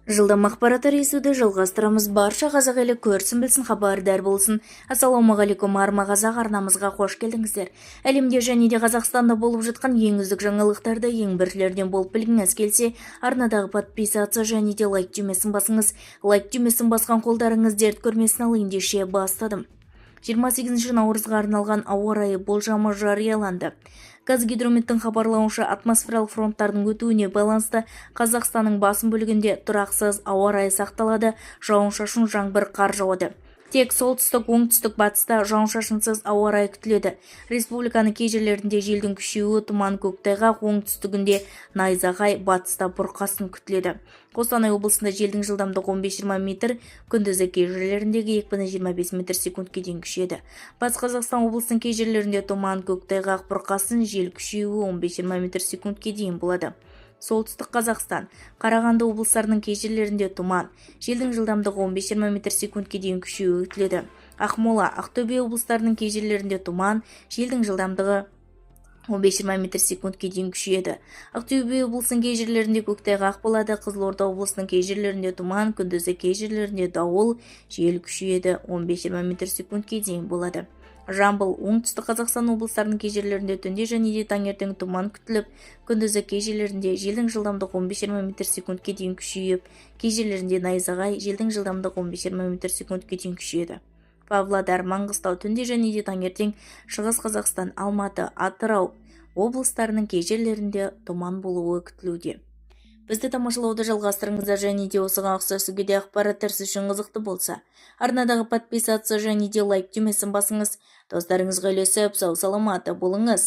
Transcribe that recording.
Жылдам ақпараттар естуді жалғастырамыз. Барша қазақ елі көрсін, білсін, хабардар болсын. Ассалаумағалейкум, Арма Қазақ арнамызға қош келдіңіздер. Әлемде және де Қазақстанда болып жатқан ең үздік жаңалықтарды ең біріншілерден болып білгіңіз келсе, арнадағы подписаться және де лайк түймесін басыңыз. Лайк түймесін басқан қолдарыңыз дерт көрмесін. Ал ендеше бастадым. 28 наурызға арналған ауа райы болжамы жарияланды. Қазгидрометтің хабарлауынша, атмосфералық фронттардың өтуіне байланысты Қазақстанның басым бөлігінде тұрақсыз ауа райы сақталады, жауын-шашын, жаңбыр, қар жауады. Тек солтүстік, оңтүстік батыста жауын-шашынсыз ауа райы күтіледі. Республиканың кей жерлерінде желдің күшеюі, тұман, көктайғақ, оңтүстігінде найзағай, батыста бұрқасын күтіледі. Қостанай облысында желдің жылдамдығы 15-20 метр, күндізі кей жерлеріндегі екпіні 25 метр секундке дейін күшейеді. Батыс Қазақстан облысының кей жерлерінде тұман, көктайғақ, бұрқасын, жел күшеюі 15-20 метр секундке дейін болады. Солтүстік Қазақстан, Қарағанды облыстарының кей жерлерінде тұман, желдің жылдамдығы 15-20 метр секундке дейін күшеюі күтіледі. Ақмола, Ақтөбе облыстарының кей жерлерінде тұман, желдің жылдамдығы 15-20 метр секундке дейін күшейеді. Ақтөбе облысының кей жерлерінде көктайғақ болады. Қызылорда облысының кей жерлерінде тұман, күндізі кей жерлерінде дауыл, жел күшейеді, 15-20 метр секундке дейін болады. Жамбыл, Оңтүстік Қазақстан облыстарының кей жерлерінде түнде және де таңертең тұман күтіліп, күндізі кей жерлерінде желдің жылдамдығы 15-20 метр секундке дейін күшейіп, кей жерлерінде найзағай, желдің жылдамдығы 15-20 метр секундке дейін күшейеді. Павлодар, Маңғыстау, түнде және де таңертең Шығыс Қазақстан, Алматы, Атырау облыстарының кей жерлерінде тұман болуы күтілуде. Бізді тамашалауды жалғастырыңыздар және де осыған ұқсас өзге де ақпараттар сіз үшін қызықты болса, арнадағы подписаться және де лайк түймесін басыңыз. Достарыңызға үлесіп, сау саламат болыңыз.